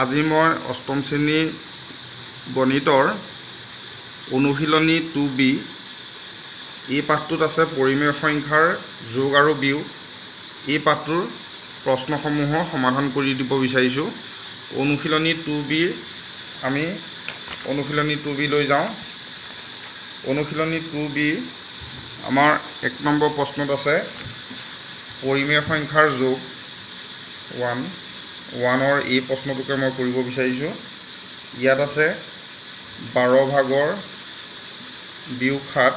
আজি মই অষ্টম শ্ৰেণীৰ গণিতৰ অনুশীলনী 2বি এই পাঠটোত আছে পৰিমেয় সংখ্যাৰ যোগ আৰু বিয়োগ। এই পাঠটোৰ প্ৰশ্নসমূহৰ সমাধান কৰি দিব বিচাৰিছোঁ। অনুশীলনী 2বিৰ আমি অনুশীলনী 2বি লৈ যাওঁ। অনুশীলনী 2বি আমাৰ 1 নম্বৰ প্ৰশ্নত আছে পৰিমেয় সংখ্যাৰ যোগ 1 1ৰ এই প্ৰশ্নটোকে মই কৰিব বিচাৰিছোঁ। ইয়াত আছে 12 ভাগৰ বিয়োগ 7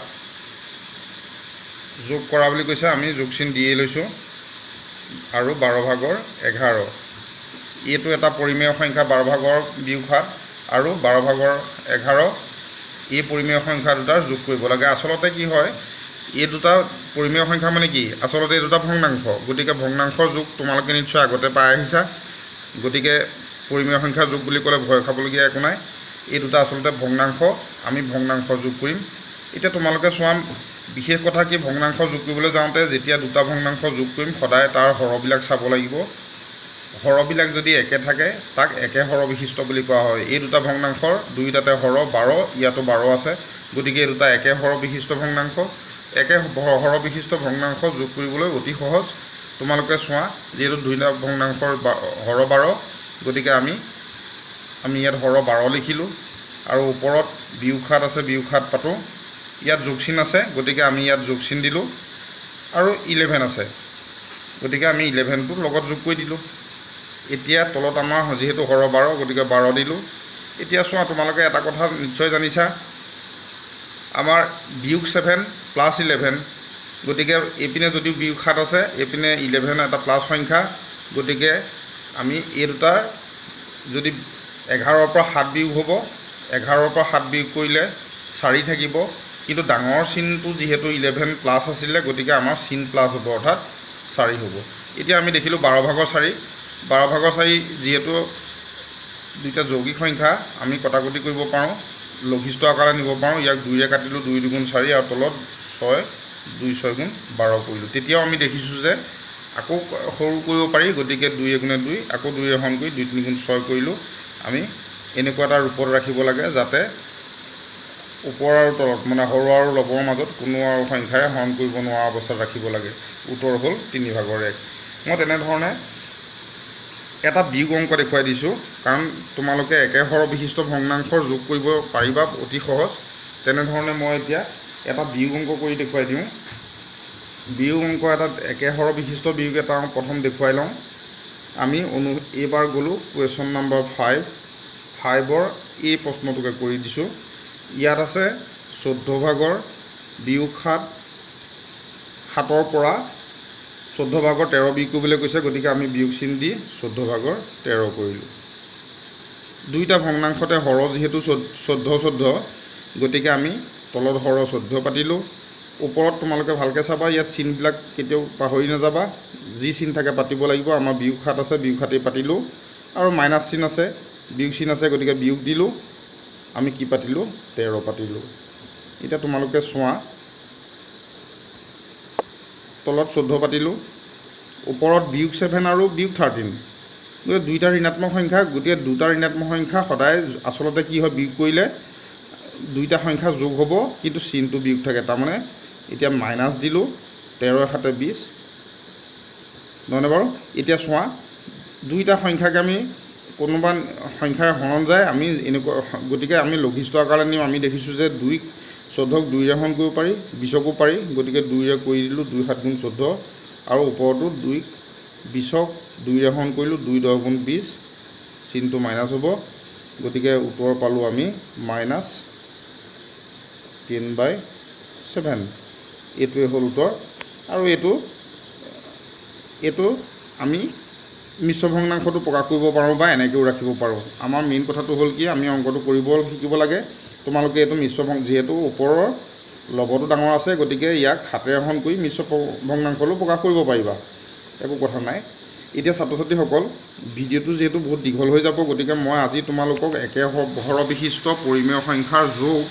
যোগ কৰা বুলি কৈছে, আমি যোগ চিন দিয়ে লৈছোঁ, আৰু 12 ভাগৰ 11। এইটো এটা পৰিমেয় সংখ্যা 12 ভাগৰ বিয়োগ 7 আৰু 12 ভাগৰ 11, এই পৰিমেয় সংখ্যা দুটাৰ যোগ কৰিব লাগে। আচলতে কি হয়, এই দুটা পৰিমেয় সংখ্যা মানে কি, আচলতে এই দুটা ভগ্নাংশ, গতিকে ভগ্নাংশৰ যোগ তোমালোকে নিশ্চয় আগতে পাই আহিছা। গতিকে পৰিমেয় সংখ্যা যোগ বুলি ক'লে ভয় খাবলগীয়া একো নাই। এই দুটা আচলতে ভগ্নাংশ, আমি ভগ্নাংশ যোগ কৰিম। এতিয়া তোমালোকে চোৱা, বিশেষ কথা কি, ভগ্নাংশ যোগ কৰিবলৈ যাওঁতে যেতিয়া দুটা ভগ্নাংশ যোগ কৰিম সদায় তাৰ হৰবিলাক চাব লাগিব। হৰবিলাক যদি একে থাকে তাক একে হৰ বিশিষ্ট বুলি কোৱা হয়। এই দুটা ভগ্নাংশৰ দুয়োটাতে হৰ 12, ইয়াতো 12 আছে, গতিকে এই দুটা একে হৰ বিশিষ্ট ভগ্নাংশ। একে হৰ বিশিষ্ট ভগ্নাংশ যোগ কৰিবলৈ অতি সহজ। তোমালোকে চোৱা, যিহেতু দুয়োটা ভগ্নাংশৰ হৰ 12, গতিকে আমি ইয়াত হৰ 12 লিখিলোঁ, আৰু ওপৰত বিয়োগ 7 আছে, বিয়োগ 7 পাতোঁ। ইয়াত যোগ চিন আছে, গতিকে আমি ইয়াত যোগ চিন দিলোঁ, আৰু 11 আছে, গতিকে আমি 11টোৰ লগত যোগ কৰি দিলোঁ। এতিয়া তলত আমাৰ যিহেতু হৰ 12, গতিকে 12 দিলোঁ। এতিয়া চোৱা, তোমালোকে এটা কথা নিশ্চয় জানিছা, আমাৰ বিয়োগ 7 প্লাছ 11, গতিকে এইপিনে যদিও বিয়োগ 7 আছে, এইপিনে 11 এটা প্লাছ সংখ্যা, গতিকে আমি এই দুটাৰ যদি 11ৰ পৰা 7 বিয়োগ হ'ব, 11ৰ পৰা 7 বিয়োগ কৰিলে 4 থাকিব, কিন্তু ডাঙৰ চিনটো যিহেতু 11 প্লাছ আছিলে, গতিকে আমাৰ চিন প্লাছ হ'ব, অৰ্থাৎ 4 হ'ব। এতিয়া আমি দেখিলোঁ 12 ভাগৰ 4, 12 ভাগৰ 4 যিহেতু দুইটা যৌগিক সংখ্যা, আমি কটাকটি কৰিব পাৰোঁ, লঘিষ্ঠ আকাৰে নিব পাৰোঁ। ইয়াক 2ৰে কাটিলোঁ, 2 দুগুণ 4, আৰু তলত 6, 2 6 গুণ 12 কৰিলোঁ। তেতিয়াও আমি দেখিছোঁ যে আকৌ সৰু কৰিব পাৰি, গতিকে 2 এগুণে 2, আকৌ 2 হৰণ কৰি 2 3 গুণ 6 কৰিলোঁ। আমি এনেকুৱা এটা ৰূপত ৰাখিব লাগে যাতে ওপৰ আৰু তলত, মানে সৰু আৰু লবৰ মাজত কোনো আৰু সংখ্যাৰে হৰণ কৰিব নোৱাৰা অৱস্থাত ৰাখিব লাগে। উত্তৰ হ'ল 3 ভাগৰ 1। মই তেনেধৰণে এটা বিয়োগ অংক দেখুৱাই দিছোঁ, কাৰণ তোমালোকে একে হৰ বিশিষ্ট ভগ্নাংশৰ যোগ কৰিব পাৰিবা অতি সহজ। তেনেধৰণে মই এতিয়া এটা বিয়োগ অংক কৰি দেখুৱাই দিওঁ। বিয়োগ অংক এটাত একে হৰ বিশিষ্ট বিয়োগ এটা প্ৰথম দেখুৱাই লওঁ। আমি এইবাৰ গ'লোঁ কুৱেশ্যন নাম্বাৰ 5, 5ৰ এই প্ৰশ্নটোকে কৰি দিছোঁ। ইয়াত আছে 14 ভাগৰ বিয়োগ 7, 7ৰ পৰা 14 ভাগৰ 13 বিয়োগ কৰিবলৈ কৈছে, গতিকে আমি বিয়োগ চিন দি 14 ভাগৰ 13 কৰিলোঁ। দুইটা ভগ্নাংশতে হৰ যিহেতু 14 14, গতিকে আমি তলত হৰ 14 পাতিলোঁ। ওপৰত তোমালোকে ভালকৈ চাবা, ইয়াত চিনবিলাক কেতিয়াও পাহৰি নাযাবা, যি চিন থাকে পাতিব লাগিব। আমাৰ বিয়োগ 7 আছে, বিয়োগ 7 পাতিলোঁ, আৰু মাইনাছ চিন আছে, বিয়োগ চিন আছে, গতিকে বিয়োগ দিলোঁ। আমি কি পাতিলোঁ, 13 পাতিলোঁ। এতিয়া তোমালোকে চোৱা, তলত 14 পাতিলোঁ, ওপৰত বিয়োগ 7 আৰু বিয়োগ 13, গতিকে দুইটা ঋণাত্মক সংখ্যা, গতিকে দুটা ঋণাত্মক সংখ্যা সদায় আচলতে কি হয়, বিয়োগ কৰিলে দুইটা সংখ্যা যোগ হ'ব, কিন্তু চিনটো বিয়োগ থাকে। তাৰমানে এতিয়া মাইনাছ দিলোঁ, 13 7 20, নহয়নে বাৰু? এতিয়া চোৱা, দুইটা সংখ্যাকে আমি কোনোবা সংখ্যাৰে হৰণ যায়, আমি এনেকুৱা, গতিকে আমি লঘিষ্ঠ আকাৰে নিম। আমি দেখিছোঁ যে 14ক 2ৰে হৰণ কৰিব পাৰি, 20কো পাৰি, গতিকে 2ৰে কৰি দিলোঁ, 2 7 গুণ 14, আৰু ওপৰতো 2 20ক 2ৰে হৰণ কৰিলোঁ, 2 10 গুণ 20, চিনটো মাইনাছ হ'ব, গতিকে উত্তৰ পালোঁ আমি মাইনাছ 10/7। এইটোৱে হ'ল উত্তৰ। আৰু এইটো আমি মিশ্ৰ ভগ্নাংশটো প্ৰকাশ কৰিব পাৰোঁ বা এনেকৈও ৰাখিব পাৰোঁ। আমাৰ মেইন কথাটো হ'ল কি, আমি অংকটো কৰিব শিকিব লাগে। তোমালোকে এইটো মিশ্ৰ যিহেতু ওপৰৰ লবটো ডাঙৰ আছে, গতিকে ইয়াক 7ৰে হৰণ কৰি মিশ্ৰ ভগ্নাংশলৈ প্ৰকাশ কৰিব পাৰিবা, একো কথা নাই। এতিয়া ছাত্ৰ ছাত্ৰীসকল, ভিডিঅ'টো যিহেতু বহুত দীঘল হৈ যাব, গতিকে মই আজি তোমালোকক একে হৰ বিশিষ্ট পৰিমেয় সংখ্যাৰ যোগ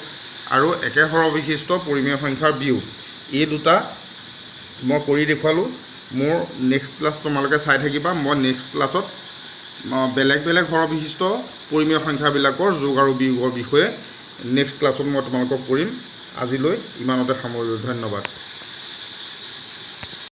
আৰু একে হৰ বিশিষ্ট পৰিমেয় সংখ্যাৰ বিয়োগ এই দুটা মই কৰি দেখুৱালোঁ। মোৰ নেক্সট ক্লাছ তোমালোকে চাই থাকিবা। মই নেক্সট ক্লাছত বেলেগ বেলেগ হৰ বিশিষ্ট পৰিমেয় সংখ্যাবিলাকৰ যোগ আৰু বিয়োগৰ বিষয়ে নেক্সট ক্লাছত মই তোমালোকক কৰিম। আজিলৈ ইমানতে সামৰিলোঁ। ধন্যবাদ।